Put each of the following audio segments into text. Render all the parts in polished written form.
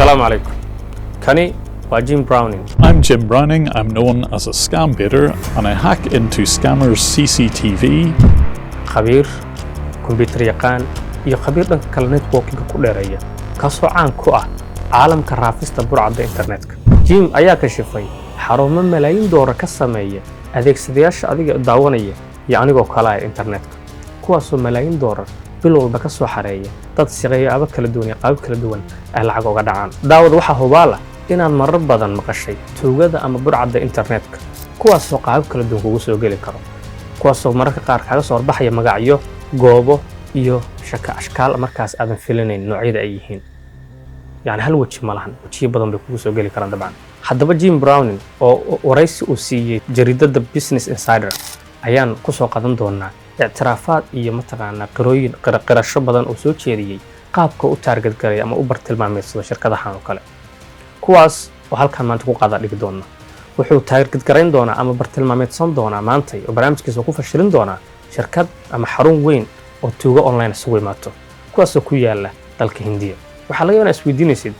Asalaamu calaykum. Kani waa Jim Browning. I'm Jim Browning. I'm known as a scam baiter and I hack into scammers' CCTV. Khabiir kombyutar yaqaan iyo khabiir dhanka kale networkinga ku dheereeya, kaasoo caan ku ah caalamka raafista burcadda internetka. Jim ayaa kashifay xarumo malaayiin doolar ka sameeya adeegsadayaasha adiga daawanaya iyo anigoo kale ah internetka, kuwaasoo malaayiin doolar bil walba ka soo xareeya dad siqeeyaabo kala duwan iyo qaabab kala duwan ay lacag uga dhacaan. Daawad, waxaa hubaala inaad marar badan maqashay tuugada ama burcadda internetka, kuwaasoo qaabab kala duwan kugu soo geli karo, kuwaasoo mararka qaar kaaga soo horbaxaya magacyo, goobo iyo shaka ashkaal markaas aadan filinayn noocyada ay yihiin. Yani hal weji ma lahan, wejiyo badan bay kugu soo geli karaan dabcan. Haddaba Jim Browning oo waraysi uu siiyey jariidada Business Insider ayaan kusoo qadan doonaa ictiraafaad iyo mataqaanaa qirooyin, qirasho badan oo soo jeediyey qaabka u target garay ama u bartilmaameedsado shirkadahan oo kale, kuwaas oo halkan maanta ku qaada dhigi doona. Wuxuu target garayn doonaa ama bartilmaameedsan doonaa maantay oo barnaamijkiisa ku fashilin doonaa shirkad ama xarun weyn oo tuugo online isugu imaato, kuwaasoo ku yaala dalka Hindiya. Waxaa laga yaabaa inaad isweydiinaysid,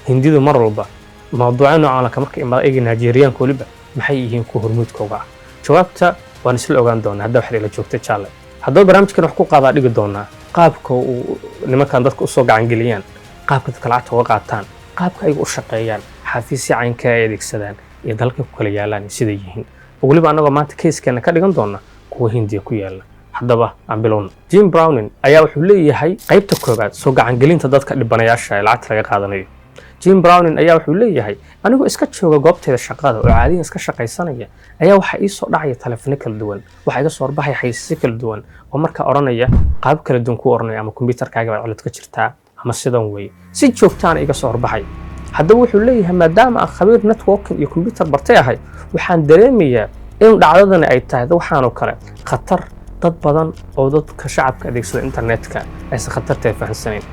Hindidu mar walba mawduucyo noocan laka marka imaada eega Nigeriyaanka weliba maxay yihiin kuwa hormuudka uga ah? Jawaabta waan isla ogaan doonaa hadda waxaad ila joogta jaalle. Haddaba barnaamijkan wax ku qaadaa dhigi doonaa qaabka uu nimankan dadka usoo gacangeliyaan, qaabka dadka lacagta uga qaataan, qaabka ayagu u shaqeeyaan, xafiisya caynka ay adeegsadaan iyo dalka ku kala yaalaan iyo siday yihiin, oo weliba annagoo maanta casekeena ka dhigan doona kuwa Hindiya ku yaala. Haddaba aan bilowno. Jim Browning ayaa wuxuu leeyahay qaybta koowaad, soo gacangelinta dadka dhibanayaasha ee lacagta laga qaadanayo. Jim Browning ayaa wuxuu leeyahay, anigoo iska jooga goobteeda shaqada oo caadiyan iska shaqaysanaya ayaa waxaa ii soo dhacaya taleefano kala duwan, waxaa iga soo horbaxaya xayeysiisyo kala duwan oo markaa odhanaya qaab kala duwan kuu odhanaya, ama kombyuutarkaaga baad cilad ka jirtaa ama sidan weeye, si joogtaana iga soo horbaxay. Haddaba wuxuu leeyahay, maadaama aan khabiir networking iyo computer bartay ahay, waxaan dareemayaa in dhacdadani ay tahay waxaanoo kale khatar dad badan oo dadka shacabka adeegsada internetka aysan khatarteeda fahamsanayn.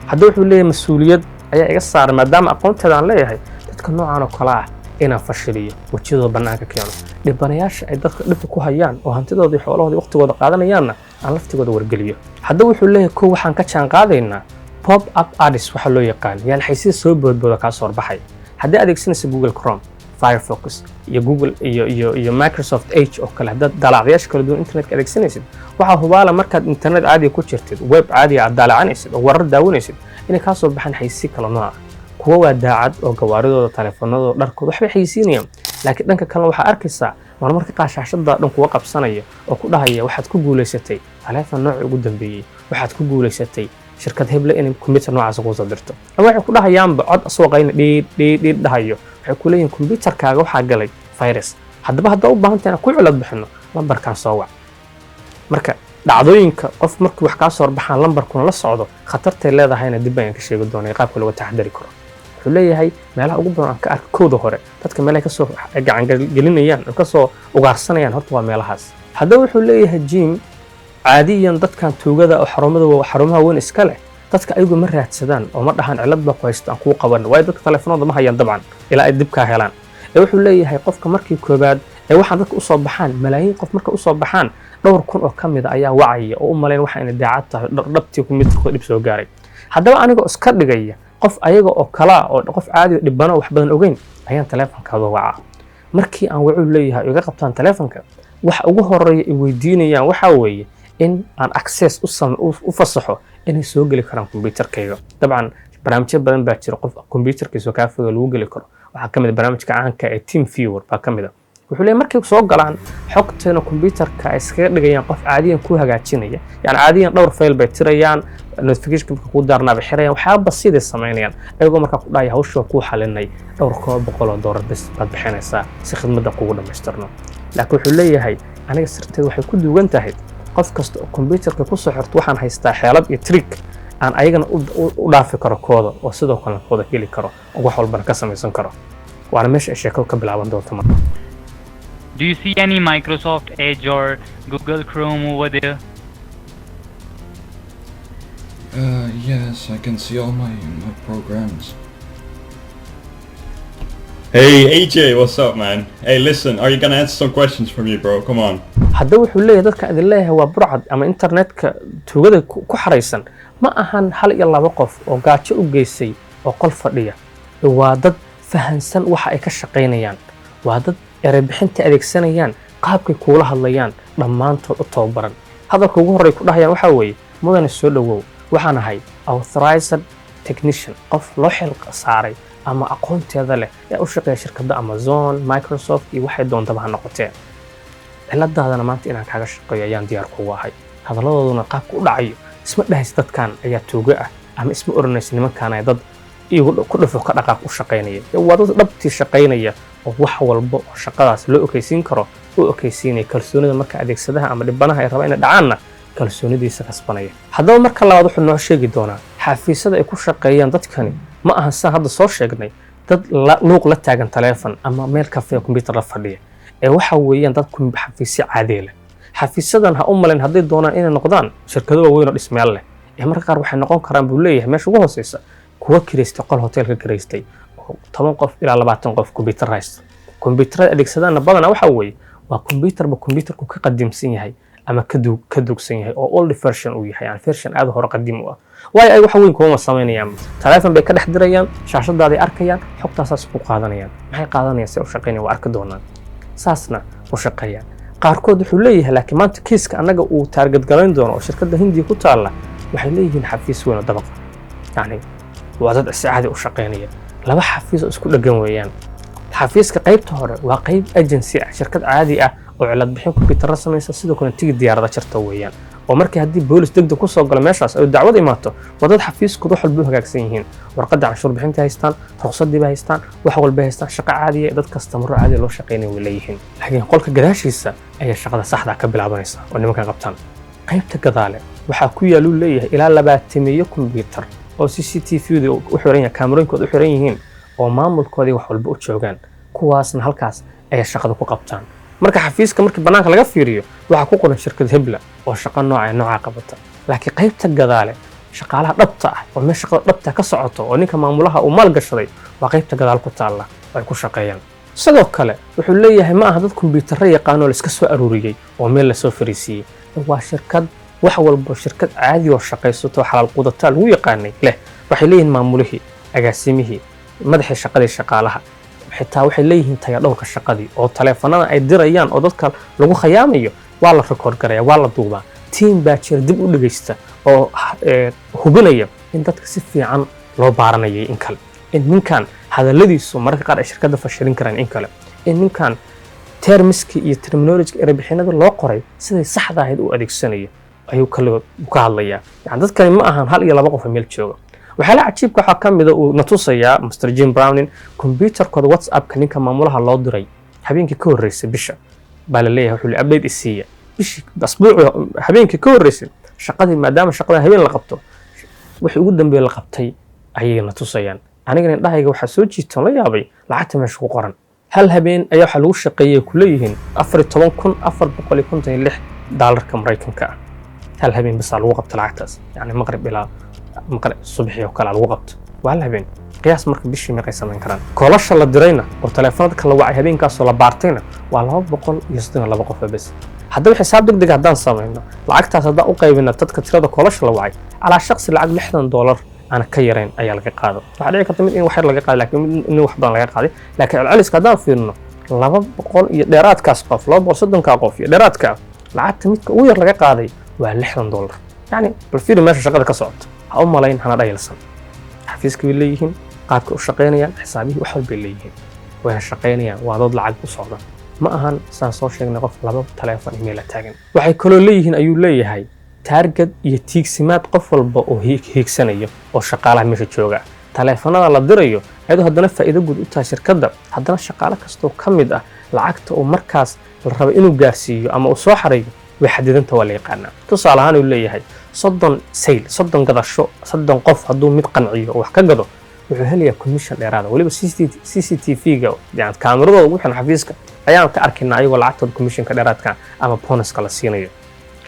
Haddaba wuxuu leeyahay, mas-uuliyad ayaa iga saaran, maadaama aqoonteeda aan leeyahay, dadka noocan oo kale ah inaan fashiliyo, wejiyadooda bannaanka keeno, dhibanayaasha ay dadka dhibka ku hayaan oo hantidooda iyo xoolahooda waqtigooda qaadanayaanna aan laftigooda wargeliyo. Haddaba wuxuu leeyahay, kow, waxaan ka jaan qaadaynaa pop up ads waxa loo yaqaan, yani xaysiis soo boodbooda kaa soo horbaxay. Haddii adeegsanaysa Google Chrome, Firefox iyo Google iyo Microsoft Edge oo kale, haddaad daalacdayaasha kala duwan internetka adeegsanaysid, waxaa hubaala markaad internet caadiga ku jirtid, web caadiga aad daalacanaysid oo warar daawanaysid, inay kaa soo baxaan xaysiis kala nooca. Kuwa waa daacad oo gawaaridooda, taleefanadooda, dharkooda waxbay xayisiinayaan, laakiin dhanka kalena waxaa arkaysaa marmarka qaar shaashada dhan kuwa qabsanaya oo ku dhahaya, waxaad ku guulaysatay taleefon nooci ugu dambeeyey, waxaad ku guulaysatay shirkad heble inay computer noocaas kuu soo dirto, ama waxay ku dhahayaanba cod asoo qayna dhiid dhiid dhiid dhahayo, waxay ku leeyihin computerkaaga waxaa galay virus. Haddaba haddaa u baahan tahay inaan ku cilad bixino, lambarkan soo wac. Marka dhacdooyinka qof markii wax kaa soo horbaxaan lambarkuna la socdo, khatartay leedahayna dib ayaan ka sheegi doonaa qaabka looga taxadari karo. Wuxuu leeyahay, meelaha ugu badan aan ka arka kooda hore dadka meelahay kasoo gacangelinayaan oo kasoo ugaarsanayaan horta waa meelahaas. Haddaba wuxuu leeyahay Jim, caadiyan dadkan tuugada oo xarumada xarumaha weyn iska leh, dadka ayagu ma raadsadaan oo ma dhahaan cilad baa ku haysta aan kuu qaban, waayo dadka taleefanooda ma hayaan dabcan ilaa ay dib kaa helaan. Ee wuxuu leeyahay, qofka markii koobaad ee waxaan dadka usoo baxaan, malaayiin qof marka usoo baxaan, dhowr kun oo ka mid a ayaa wacaya oo u malayn waxa inay daacad tahay, dhabtii kombiyuutarkooda dhib soo gaaray. Haddaba anigoo iska dhigaya qof ayaga oo kalaa oo qof caadi oo dhibano wax badan ogeyn ayaan taleefonkaada wacaa. Markii aan wacuu leeyahay iga qabtaan taleefonka, waxa ugu horeeya ay weydiinayaan waxaa weeye in aan access u fasaxo inay soo geli karaan kombiyuutarkayga. Dabcan barnaamijyo badan baa jira qof kombiyuutarkiisa kaa foga lagu geli karo. Waxaa ka mid a barnaamijka caanka ee Team Viewer baa ka mid a. Wuxuu leeyahay, markay soo galaan xogteena kombiyuutarka ay iskaga dhigayaan qof caadiyan ku hagaajinaya, yani caadiyan dhowr file bay tirayaan, notification marka kuu daarnaa bay xirayaan, waxyaaba basiiday samaynayaan, ayagoo markaa ku dhahaya hawsha waa kuu xalinay, dhowr koob boqol oo doolar bes baad bixinaysaa si khidmadda kugu dhammaystirno. Laakiin wuxuu leeyahay, aniga sirteed waxay ku duwan tahay qof kasta oo kombiyuutarka kusoo xirto, waxaan haystaa xeelad iyo trick aan ayagana u dhaafi karo kooda oo sidoo kalena kooda geli karo oo wax walbana ka samaysan karo. Waana meesha ay sheekadu ka bilaaban doonto marka. Do you see any Microsoft Edge or Google Chrome over there? Yes, I can see all my programs. Hey AJ, what's up, man? Hey, listen, are you gonna answer some questions for me, bro? Come on. Haddaba wuxuu leeyahay, dadka idin leeyahay waa burcad ama internetka tuugada ku xaraysan ma ahan hal iyo laba qof oo gaajo u geysay oo qol fadhiya. Waa dad fahansan waxa ay ka shaqaynayaan, waa dad ereybixinta adeegsanayaan, qaabkay kuula hadlayaan dhammaantood u tababaran. Hadalka ugu horey ku dhahayaan waxaa weeye: "Mudane, soo dhowow, waxaan ahay authorized technician, qof loo xil saaray ama aqoonteeda leh ee u shaqeeya shirkadda Amazon, Microsoft iyo waxay doontaba ha noqotee. Ciladaadana maanta inaan kaaga shaqeeyo ayaan diyaar kugu ahay." Hadalladooduna qaabka u dhacayo, isma dhahaysa dadkan ayaa tuugo ah ama isma oranaysa nimankaan ay dad iyagu ku dhufo ka dhaqaaq u shaqaynaya. Waa dad dhabtii shaqaynaya oo wax walba oo shaqadaas loo okeysiin karo u okeysiinaya. Kalsoonida marka adeegsadaha ama dhibanaha ay rabaan inay dhacaanna kalsoonidiisa kasbanaya. Haddaba marka labaad wuxuu noo sheegi doonaa xafiisyada ay ku shaqeeyaan dadkani. Ma ahan saan hadda soo sheegnay dad luuq la taagan taleefon ama meel kafee computer la fadhiya, ee waxa weeyaan dad xafiisyo caadi leh. Xafiisyadan ha u malayn hadday doonaan inay noqdaan shirkado waaweyn oo dhismayaal leh, ee marka qaar waxay noqon karaan, buu leeyahay, meesha ugu hooseysa kuwa kireystay qol hotel ka kireystay oo 10 qof ilaa 20 qof computer haysta. Computerada adeegsadaanna badanaa waxa weeye waa computerba computerku ka qadiimsan yahay ama ka dugsan yahay oo old version uu yahay, yani version aad u hore qadiim u ah, waayo ay wax weyn kuma samaynayaan. Taleefon bay ka dhex dirayaan, shaashadaaday arkayaan, xogtaasaas ku qaadanayaan. Maxay qaadanayaan, si u shaqaynayaan, waa arki doonaan. Saasna u shaqeeyaan qaarkood, wuxuu leeyahay. Laakiin maanta kiiska annaga uu target galayn doono oo shirkadda Hindiya ku taalla, waxay leeyihiin xafiis weyn oo dabaqa, yacni waa dad si caadi u shaqaynaya. Laba xafiis oo isku dheggan weeyaan. Xafiiska qaybta hore waa qayb agency ah, shirkad caadi ah oo cilad bixin kombiyuutarra samaysa, sidoo kale tigid diyaarada jarta weeyaan, oo markii haddii boolis degdeg ku soo galo meeshaas ay dacwad imaato, waa dad xafiiskooda wax walba u hagaagsan yihiin, warqadda canshuur bixinta haystaan, ruqsadii haystaan, wax walba haystaan, shaqo caadiya, dad kastamaro caadiya loo shaqaynaya way leeyihiin. Laakiin qolka gadaashiisa ayaa shaqada saxda ka bilaabanaysa oo nimankan qabtaan. Qaybta gadaale waxaa ku yaaluu leeyahay ilaa 20 kombiyuutar oo CCTV-da u xiran yahay, kaamarooyinkooda u xiran yihiin oo maamulkoodii wax walba u joogaan. Kuwaasna halkaas ayay shaqada ku qabtaan. Marka xafiiska markii bannaanka laga fiiriyo, waxaa ku qoran shirkad hebla oo shaqo nooca noocaa qabata, laakiin qaybta gadaale shaqaalaha dhabta ah oo meel shaqada dhabta ka socoto oo ninka maamulaha uu maal gashaday waa qaybta gadaal ku taalla oo ay ku shaqeeyaan. Sidoo kale wuxuu leeyahay, ma aha dad kombiyuutarro yaqaanoo la iska soo aruuriyey oo meel lasoo fariisiiyey. Waa shirkad wax walbo shirkad caadi oo shaqaysato, xalaal qudataa lagu yaqaanay leh. Waxay leeyihiin maamulihii, agaasimihii, madaxii shaqadii, shaqaalaha, xitaa waxay leeyihiin tayadhowrka shaqadii, oo taleefanada ay dirayaan oo dadka lagu khayaamayo waa la record garaya, waa la duubaa. Team baa jira dib u dhegeysta oo hubinaya in dadka si fiican loo baaranayay in kale, in ninkan hadalladiisu mararka qaar ay shirkadda fashilin karaan in kale, in ninkan terms-kii iyo terminology erebixinada loo qoray siday saxda ahayd u adeegsanayo ayuu kale ka hadlayaa. Yani dadkani ma ahan hal iyo laba qof oo meel jooga. Waxyaalaha cajiibka waxaa ka mida uu na tusayaa Mr Jim Browning computerkooda WhatsAppka ninka maamulaha loo diray habeenkii ka horreysay bisha baa la leeyahay. Wuxuu update isiiya bishii, asbuuci, habeenkii ka horreysay shaqadii, maadaama shaqada habeen la qabto, wixii ugu dambeeya la qabtay ayay na tusayaan. Anigana indhahayga waxaa soo jiitoon la yaabay lacagta meesha ku qoran. Hal habeen ayaa waxaa lagu shaqeeyay ku leeyihiin 14,456 daalarka Maraykanka ah. Hal habeen basaa lagu qabto lacagtaas, yacni maqrib ilaa maqrib, subaxii oo kale lagu qabto. Waa hal habeen. Qiyaas marka bishii meeqay samayn karaan? Calls-ha la dirayna oo taleefanada kala wacay habeenkaasoo la baartayna waa 232 qof bes. Haddaba xisaab deg deg haddaan samayno, lacagtaas haddaan u qaybina dadka tirada calls-ha la wacay, calaa shaqsi lacag $60 aan ka yarayn ayaa laga qaado. Waxaa dhici karta mid in wax yar laga qaaday, laakiin mid in wax badan laga qaaday. Laakiin celceliska haddaan fiirino, 200 iyo dheeraadkaas qof, 230-kaa qof iyo dheeraadka, lacagta midka ugu yar laga qaaday waa $60. Yacni bal fiiri meesha shaqada ka socoto. Ha u malayn, hana dhayalsan. Xafiiska bay leeyihiin, qaabka u shaqaynayaan, xisaabihii, wax walbay leeyihiin, wayna shaqaynayaan. Waa dad lacag u socda, ma ahan saan soo sheegnay qof laba taleefon email taagan. Waxay kaloo leeyihiin, ayuu leeyahay, target iyo tiigsimaad qof walba oo hiigsanayo oo shaqaalaha meesha jooga. Taleefanada la dirayo, ayadoo haddana faa'iido guud u tahay shirkadda, haddana shaqaale kastoo ka mid ah lacagta uu markaas la rabo inuu gaarsiiyo ama uu soo xarayo way xadidanta, waa la yaqaanaa. Tusaale ahaan, uu leeyahay, 30 sale, 30 gadasho, 30 qof hadduu mid qanciyo oo wax ka gado, wuxuu helayaa commission dheeraada. Weliba CCTV-ga, yani kaamiradooda ugu xiran xafiiska, ayaan ka arkaynaa ayagoo lacagtooda commissionka dheeraadka ama bonuska la siinayo.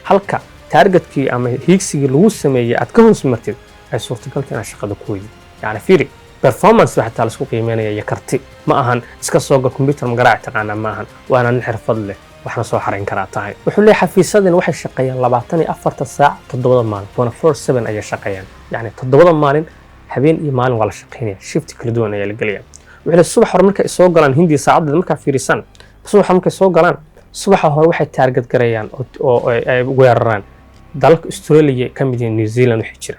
Halka targetkii ama hiigsigii lagu sameeyey aad ka hoos martid, ay suurtagalta inaad shaqada ku weydid. Yani fiiri, performance baa xitaa laisku qiimeynaya iyo karti. Ma ahan iska soo gal, computer ma garaaci taqaanaa, ma ahan. Waana nin xirfad leh, waxna soo xarayn karaa tahay. Wuxuu leeyahay, xafiisyadani waxay shaqeeyaan 24-ta saac, 7-da maalin, 24/7 ayay shaqeeyaan. Yacni 7-da maalin, Habeen iyo maalin waa la shaqaynaya, shift kala duwan ayaa la gelaya. Wuxuu leeyahay, subax hore markay soo galaan Hindiya, saacadeeda markaa fiirisaan, subaxa markay soo galaan, subaxa hore waxay target garayaan oo ay weeraraan dalalka Australia ka mid yihiin, New Zealand wixii jira.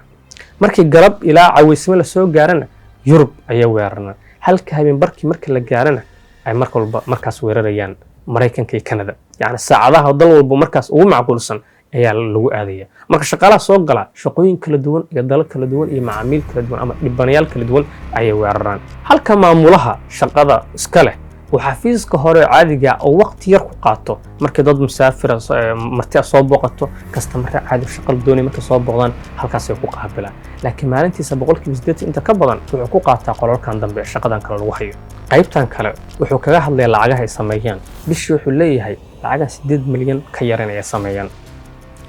Markii galab ilaa caweysimo lasoo gaarana, Yurub ayay weeraraan, halka habeen barkii marka la gaarana ay mar walba markaas weerarayaan Maraykanka iyo Canada. Yacni saacadaha dal walba markaas ugu macquulsan ayaa lagu aadaya. Marka shaqaalaha soo gala shaqooyin kala duwan iyo dalal kala duwan iyo macaamiil kala duwan ama dhibanayaal kala duwan ayay weeraraan, halka maamulaha shaqada iska leh uu xafiiska hore caadiga oo waqti yar ku qaato markii dad musaafira marti soo booqato, kastamare caadi shaqa la doonaya markay soo booqdaan, halkaasay ku qaabilaan. Laakiin maalintiisa 80% inta ka badan wuxuu ku qaataa qolalkan dambe ee shaqadan kale lagu hayo. Qaybtan kale wuxuu kaga hadlaya lacagaha ay sameeyaan bishii. Wuxuu leeyahay lacagaha 8 milyan ka yaran ay sameeyaan.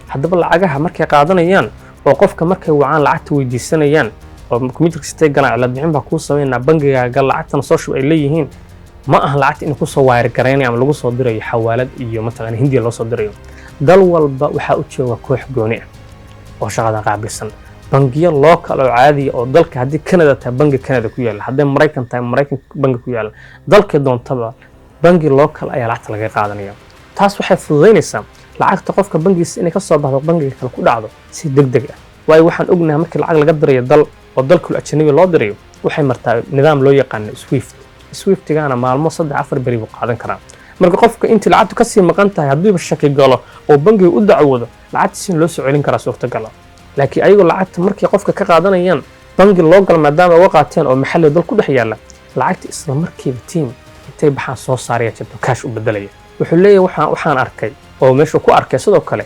Haddaba lacagaha markay qaadanayaan oo qofka markay wacaan lacagta weydiisanayaan oo computerka sitay galaan, cilad bixin baa kuu sameynaa, bangigaaga lacagtana soo shub ay leeyihiin, ma aha lacagta in kusoo wire garaynayo ama lagu soo dirayo xawaalad iyo mataqaana Hindiya loo soo dirayo. Dal walba waxaa u jooga koox gooni ah oo shaqadan qaabilsan, bangiyo local oo caadiya oo dalka, haddii Canada tahay bangi Canada ku yaalla, hadday Maraykan tahay Maraykan bangi ku yaalla, dalkay doontaba bangi local ayaa lacagta laga qaadanaya. Taas waxay fududaynaysaa lacagta qofka bangigiisa inay ka soo baxdo, bangiga kale ku dhacdo si deg deg ah, waayo waxaan ognahay markii lacag laga dirayo dal oo dalka ajnabi loo dirayo, waxay martaa nidaam loo yaqaano SWIFT. SWIFTigana maalmo, 3-4 beri buu qaadan karaa. Marka qofka intii lacagtu kasii maqan tahay, haddiiba shaki galo oo bangiga u dacwoodo, lacagtiisina loo soo celin karaa suurtagala. Laakiin ayagoo lacagta markay qofka ka qaadanayaan bangi loo galo, maadaama uga qaateen oo maxalli dal ku dhex yaalla, lacagta isla markiiba team intay baxaan soo saaraya jirto, cash u bedelaya. Wuxuu leeyahay, waxaan arkay oo meeshu ku arkay sidoo kale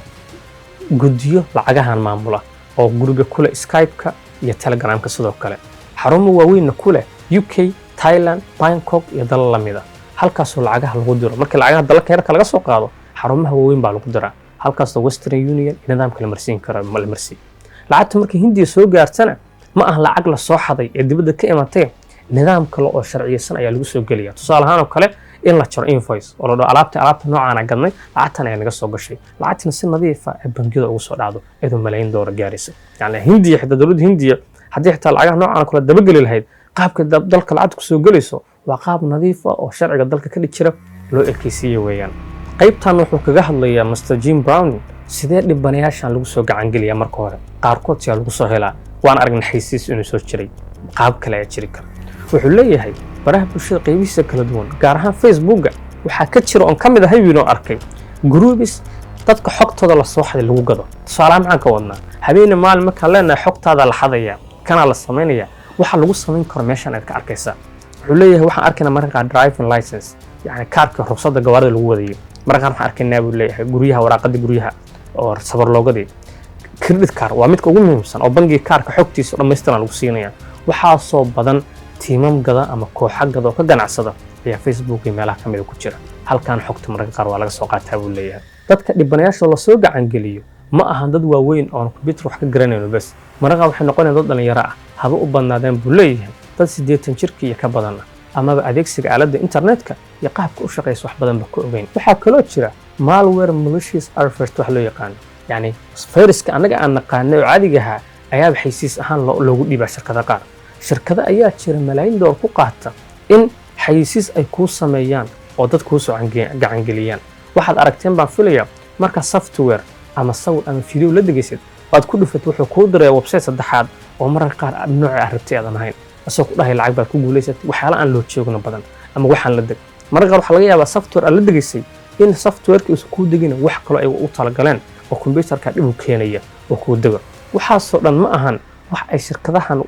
guddiyo lacagahan maamula oo guriga ku leh Skype-ka iyo Telegramka, sidoo kale xarumo waaweynna ku leh UK, Thailand, Bangkok iyo dalal lamida, halkaasoo lacagaha lagu diro. Marka lacagaha dalalka yarka laga soo qaado, xarumaha waaweyn baa lagu diraa, halkaasoo Western Union iyo nidaamka la marsiin karo la marsiiyo. Lacagta markay Hindiya soo gaartana, ma aha lacag la soo xaday ee dibadda ka imatay, nidaam kale oo sharciyeysan ayaa lagu soo gelaya. Tusaale ahaan oo kale, in la jaro invoice oo la dhaho alaabta noocaana gadnay, lacagtan ayaa naga soo gashay, lacagtina si nadiifa ay bangiyada ugu soo dhacdo, iyadoo malaayiin doolar gaaraysa. Yacni Hindiya, xitaa dowladda Hindiya haddii xitaa lacagaha noocan oo kale dabageli lahayd, qaabka dalka lacagta kusoo gelayso waa qaab nadiif ah oo sharciga dalka ka dhig jira loo ekeysiiyey weeyaan. Qaybtan wuxuu kaga hadlayaa Mr Jim Browning sidee dhibanayaashan lagu soo gacangeliyaa. Marka hore qaarkood siyaa lagu soo helaa? Waan aragnay xaysiis inuu soo jiray, qaab kale ayaa jiri kara. Wuxuu leeyahay, baraha bulshada qaybihiisa kala duwan, gaar ahaan Facebooka, waxaa ka jira oon ka mid ahay wiinoo arkay groups dadka xogtooda la soo xaday lagu gado. Tusaalaha maxaan ka wadnaa? Habeene maalin markaan leenahay xogtaada la xadaya, kanaa la samaynaya, waxa lagu samayn karo meeshan aad ka arkaysaa. Wuxuu leeyahay, waxaan arkaynaa mararka qaar driving license, yacni kaarka ruqsadda gawaarida lagu wadayo. Mararka qaar waxaan arkaynaa, buu leeyahay, guryaha, waraaqadii guryaha oo sabarloogadii, credit card waa midka ugu muhiimsan oo bangiga kaarka xogtiisa dhammaystiran lagu siinaya. Waxaasoo badan tiimam gada ama kooxa gada oo ka ganacsada ayaa Facebook iyo meelaha ka mida ku jira. Halkan xogta mararka qaar waa laga soo qaataa, buu leeyahay. Dadka dhibanayaasha lasoo gacangeliyo ma ahan dad waaweyn oon computer wax ka garanayno bes, mararka waxay noqonayaan dad dhalinyaro ah, haba u badnaadeen, buu leeyahay, dad 80 jirka iyo ka badan ah, amaba adeegsiga aaladda internetka iyo qaabka u shaqaysa wax badanba ka ogeyn. Waxaa kaloo jira malware, malicious advert wax loo yaqaano, yacni fayraska annaga aan naqaanay oo caadiga ahaa ayaaba xaysiis ahaan loogu dhiibaa shirkada qaar. Shirkado ayaa jira malaayiin doolar ku qaata in xayisiis ay kuu sameeyaan oo dad kuu soo gacangeliyaan. Waxaad aragteen baan filaya, marka software ama sawir ama video la degaysid waad ku dhufatid, wuxuu kuu diraya website saddexaad oo mararka qaar nooca aad rabtay aadan ahayn, asagoo ku dhahay lacag baad ku guulaysatay, waxyaala aan loo joogno badan ama waxaan la deg. Mararka qaar waxaa laga yaabaa software aad la degaysay in softwareki uusan kuu degin, wax kaloo ay u talagaleen oo computerka dhib u keenaya oo kuu dego. Waxaasoo dhan ma ahan wax ay shirkadahan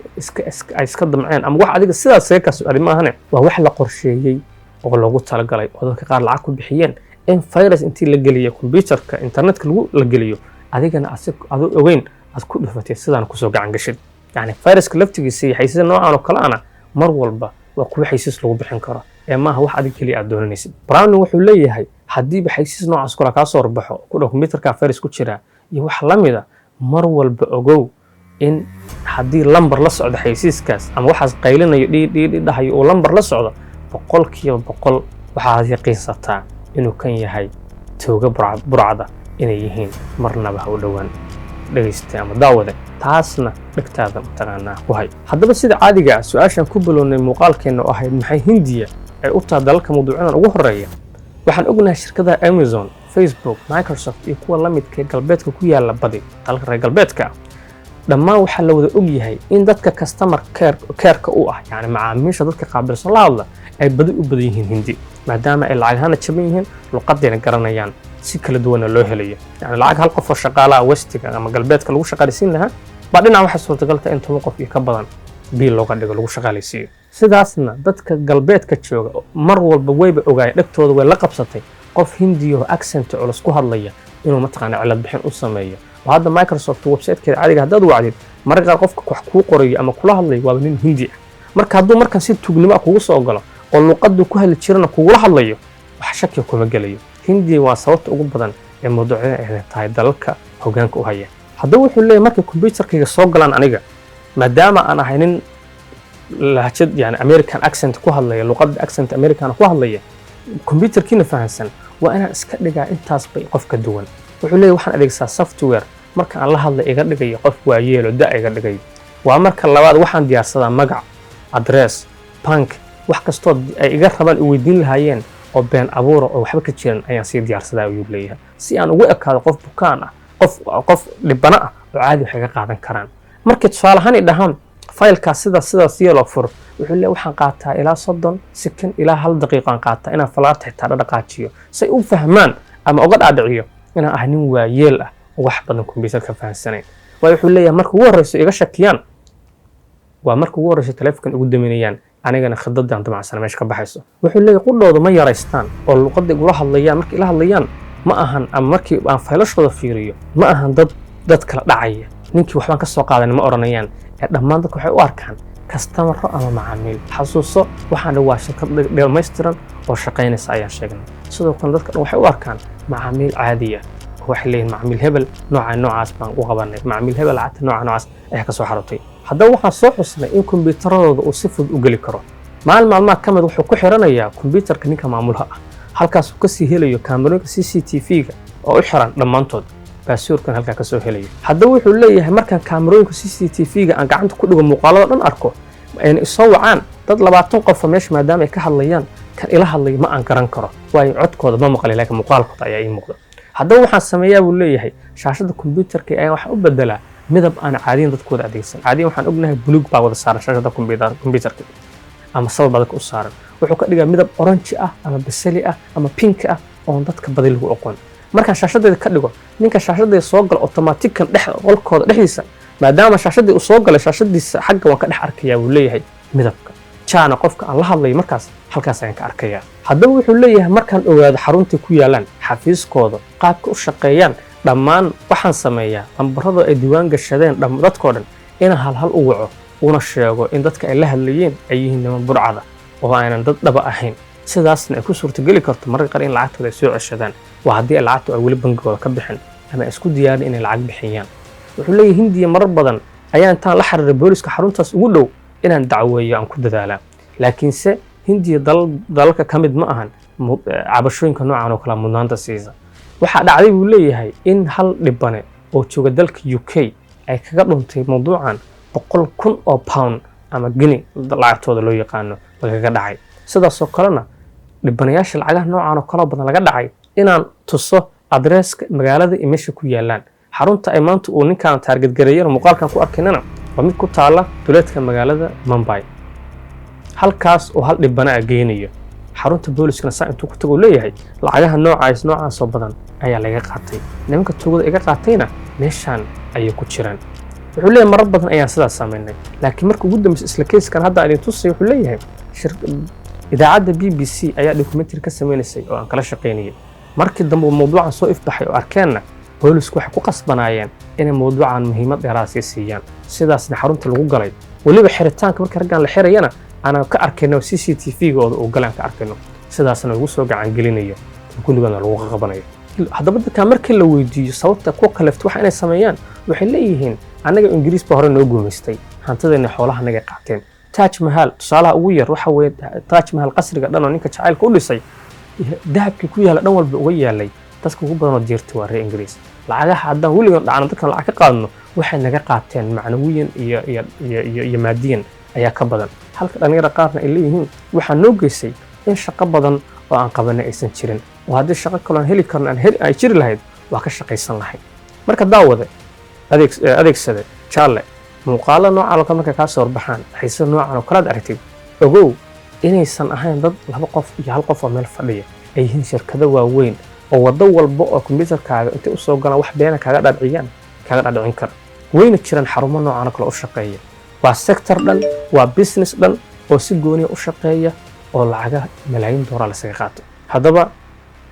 ay iska damceen ama wax adiga sidaas saga kaa soo ma ahane, waa wax la qorsheeyey oo loogu talagalay oo dadka qaar lacag ku bixiyeen in virus intii la geliyo computerka, internetka lagu la geliyo, adigana adoo ogeyn aad ku dhufatay, sidaan kusoo gacan gashid. Yacni viruska laftigiisa iyo xaysiisa noocan oo kale ana mar walba waa kuwo xaysiis lagu bixin karo ee maaha wax adiga keliya aad doonanaysid. Browning wuxuu leeyahay, haddiiba xaysiis noocaas kale kaa soo horbaxo, ku dhow computerka virus ku jira iyo wax la mida, mar walba ogow in haddii lambar la socdo xaysiiskaas ama waxaas qaylinayo dhiidhiidhi dhahayo uu lambar la socdo, 100% waxaad yaqiinsataa inuu kan yahay tooga burcada inay yihiin. Marnaba ha u dhowaan. Dhegaysta ama daawade, taasna dhegtaada mataqaanaa ku hay. Haddaba, sida caadiga ah, su-aashaan ku bilownay muuqaalkeenna oo ahayd maxay Hindiya ay u tahay dalalka mawduucyadan ugu horeeya? Waxaan ognahay shirkadaha Amazon, Facebook, Microsoft iyo kuwa la midka ee galbeedka ku yaala, badi dalalka reer galbeedka ah dhammaan, waxaa la wada ogyahay in dadka customer care-ka u ah, yani macaamiisha dadka qaabilsan la hadla, ay badi u badan yihiin Hindi, maadaama ay lacag ahaana jaban yihiin, luqadayna garanayaan, si kala duwanna loo helayo. Yani lacag hal qof oo shaqaalaha westiga ama galbeedka lagu shaqaalaysiin lahaa baa dhinaca waxay suurtagal tahay in 10 qof iyo ka badan biil looga dhigo, lagu shaqaalaysiiyo. Sidaasna dadka galbeedka jooga mar walba wayba ogaayeen, dhegtooda way la qabsatay qof Hindiyaho accent culus ku hadlaya inuu mataqaana cilad bixin u sameeyo. Oo hadda Microsoft websitekeeda caadiga haddaad wacdid, mararka qaar qofka wax kuu qorayo ama kula hadlayo waaba nin Hindi ah. Marka hadduu markan si tuugnimo ah kugu soo galo oo luqaduu ku hadli jirana kugula hadlayo, wax shakiga kuma gelayo. Hindiya waa sababta ugu badan ee mawduucyada ay tahay dalalka hoggaanka u haya. Haddaba wuxuu leeyahay, markay computerkayga soo galaan aniga, maadaama aan ahay nin lahjad yani American accent ku hadlaya, luqadda accent American ku hadlaya, computerkiina fahansan, waa inaan iska dhigaa intaas bay qof ka duwan. Wuxuu leeyahay, waxaan adeegsadaa software marka aan la hadlay iga dhigayo qof waayeelo da iga dhigayo. Waa marka labaad, waxaan diyaarsadaa magac, address, bank, wax kastoo ay iga rabaan, i weydiin lahaayeen oo been abuura oo waxba ka jiran ayaan sii diyaarsadaa, ayuu leeyahay, si aan ugu ekaado qof bukaan ah, qof dhibano ah oo caadi wax iga qaadan karaan. Markay tusaale ahaan i dhahaan faylkaas sidaas sidaas yeeloo fur, wuxuu leeyahay, waxaan qaataa ilaa 30 second ilaa hal daqiiqaan qaataa inaan falaarta xitaa dhaqaajiyo, say u fahmaan ama uga dhaadhiciyo inaan ahay nin waayeel ah oo wax badan computer ka fahansanayn. Waayo, wuxuu leeyahay, marka ugu horreyso iga shakiyaan waa marka ugu horreyso taleefonkan ugu daminayaan, anigana khidadaan damacsana meesha ka baxayso. Wuxuu leeyahay, qudhooda ma yaraystaan oo luqadda igula hadlayaan markay ila hadlayaan ma ahan, ama markii aan faylashooda fiiriyo ma ahan dad kala dhacaya, ninkii waxbaan ka soo qaadan ma odhanayaan, ee dhammaan dadka waxay u arkaan kastamaro ama macaamiil. Xasuuso, waxaan waa shirkad dhammaystiran oo shaqaynaysa ayaan sheegnay. Sidoo kale dadka dhan waxay u arkaan macaamiil caadiya oo waxay leeyihin, macamiil hebel nooca noocaas baan u qabanay, macamiil hebel lacagta nooca noocaas ayaa ka soo xarotay. Haddaba waxaan soo xusnay in kombiyuutaradooda uu si fudud u geli karo. Maalin maalmaha ka mid wuxuu ku xiranayaa kombiyuutarka ninka maamulaha ah, halkaasuu kasii helayo kaamarooyinka CCTV-ga oo u xiran dhammaantood, passwordkan halkaa kasoo helayo. Haddaba wuxuu leeyahay, markaan kaamarooyinka CCTV-ga aan gacanta ku dhigo, muuqaalada dhan arko, ayna isoo wacaan dad 20 qofa meesha, maadaama ay ka hadlayaan, kan ila hadlayo ma aan garan karo, waayo codkooda ma maqlay, laakiin muuqaalkooda ayaa ii muuqda. Haddaba waxaan sameeyaa, buu leeyahay, shaashadda kombiyuutarka ayaan waxaan u bedelaa midab aan caadiyan dadkooda adeegsan. Caadiyan waxaan ognahay buluug baa wada saaran shaashadda kombiyuutarka ama sabab baa dadka u saaran. Wuxuu ka dhigaa midab orange ah ama basali ah ama pink ah oon dadka badi lagu aqoon. Markaan shaashadeeda ka dhigo, ninka shaashadeeda soo gala automatican dhex qolkooda dhexdiisa, maadaama shaashadii uu soo galay shaashadiisa xagga waan ka dhex arkayaa, buu leeyahay, midabka jaana qofka aan la hadlayo markaas halkaas ayaan ka arkayaa. Haddaba wuxuu leeyahay, markaan ogaado xaruntii ku yaalaan, xafiiskooda, qaabka u shaqeeyaan dhammaan, waxaan sameeyaa lambarada ay diiwaan gashadeen dadkoo dhan inaan halhal u waco, una sheego in dadka ay la hadlayeen ay yihiin niman burcada oo aanan dad dhaba ahayn, sidaasna ay ku suurtageli karto mararka qaar in lacagtooda ay soo ceshadaan. Waa haddii ay lacagtu ay weli bangigooda ka bixin ama ay isku diyaarin inay lacag bixiyaan. Wuxuu leeyahay, Hindiya marar badan ayaa intaan la xiriiray booliska xaruntaas ugu dhow inaan dacweeyo aan ku dadaalaa, laakiinse Hindiya dalalka ka mid ma ahan cabashooyinka noocan oo kale mudnaanta siisa. Waxaa dhacday, buu leeyahay, in hal dhibane oo jooga dalka UK ay kaga dhuntay mawduucan 100,000 oo pound ama gini lacagtooda loo yaqaano lagaga dhacay. Sidaasoo kalena dhibanayaasha lacagaha noocan oo kaloo badan laga dhacay inaan tuso adreeska magaalada iyo meesha ku yaalaan xarunta ay maanta uu ninkaan target gareeyana muuqaalkan ku arkaynana waa mid ku taala duleedka magaalada Mumbai, halkaas oo hal dhibana a geynayo xarunta booliskana. Saa intuu ku tago leeyahay, lacagaha noocaas noocaasoo badan ayaa laga qaatay, nimanka tuugada iga qaatayna meeshaan ayay ku jiraan. Wuxuu leeyahay, marar badan ayaan sidaas samaynay, laakiin marka ugu dambeysa isla keyskan hadda idin tusay, wuxuu leeyahay, idaacadda BBC ayaa documentary ka sameynaysay oo aan kala shaqaynayay. Markii dambe uu mawduucan soo ifbaxay oo arkeenna, boolisku waxay ku qasbanaayeen inay mawduucan muhiimad dheeraad sii siiyaan. Sidaasna xarunta lagu galay, weliba xiritaanka markii raggan la xirayana aanan ka arkayno CCTV-gooda uu galay aan ka arkayno, sidaasna lagu soo gacangelinayo, kulligoodna lagu qabanayo. Haddaba dadka markii la weydiiyo sababta ku kalifta waxa inay sameeyaan, waxay leeyihiin, annaga Ingiriis baa hore noo guumaystay, hantideenna xoolaha nagay qaateen. Taj Mahal tusaalaha ugu yar waxa weeye, Taj Mahal qasriga dhan oo ninka jacaylka u dhisay, dahabkii ku yaalla dhan walba uga yaalay, dadka ugu badanoo diirtay waa reer Ingiriis. Lacagaha haddaan weligan dhacno, dadkan lacag ka qaadno, waxay naga qaateen macnawiyan iyo maadiyan ayaa ka badan. Halka dhallinyara qaarna ay leeyihiin waxaa noo geysay in shaqo badan oo aan qabanay aysan jirin, oo haddii shaqo kaloo aan heli karno aan heli ay jiri lahayd, waa ka shaqaysan lahayd. Marka daawade, adeegsade, jaalle, muuqaalo noocan oo kale markay kaa soo horbaxaan, xiise noocan oo kale aad aragtid, ogow inaysan ahayn dad laba qof iyo hal qof oo meel fadhiya, ay yihiin shirkado waaweyn oo waddo walba oo kombiyuutarkaaga intay usoo galaan wax beena kaaga dhaadhiciyaan, kaaga dhaadhicin kara. Wayna jiraan xarumo noocan oo kale u shaqeeya. Waa sector dhan, waa business dhan oo si gooniya u shaqeeya oo lacaga malaayiin doolar lasaga qaato. Haddaba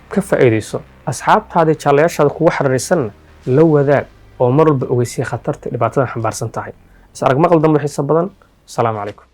ka faa'iidayso, asxaabtaadii, jaalayaashaada kugu xariirsanna la wadaag oo mar walba ogeysiya khatarta dhibaatadan xambaarsan tahay. Is arag maqal dambe xiiso badan. Asalaamu calaykum.